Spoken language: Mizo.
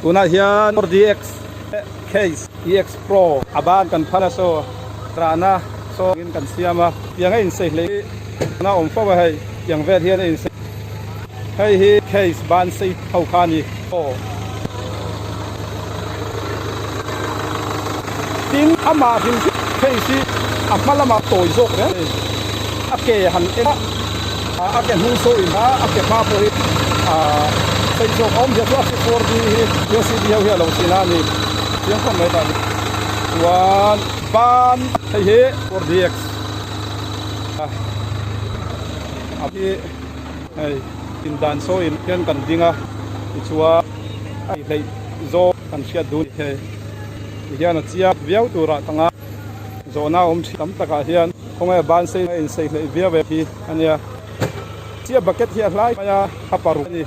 Tunah hian 4DX case EX Pro a ban kan phal a saw rahna saw in kan siam a tiang a insei hlei na awm fo a hei tiang vel hian a insei hei hi case ban sei ho kha a ni aw. Tin amah hrim hrim case hi a hma lamah tawi zawk reng a ni a ke han en a a ke hnung saw in a a ke hma pawh hi ah sei zawk a awm zia chu a 4D hi JCB ho hi a lo sin a ni chiang khawp mai tah chuan ban hei hi 4DX a a hi hei indan saw in hian kan ding a tichuan a hleih zawk kan hriat duh a ni hei tihian a chiang viau turah ka ngai zawhna awm thin tam takah hian khawnge ban sei a insei hleih viau ve hi a nia. Chiah bucket hi a hlai mai a, a paruk a ni.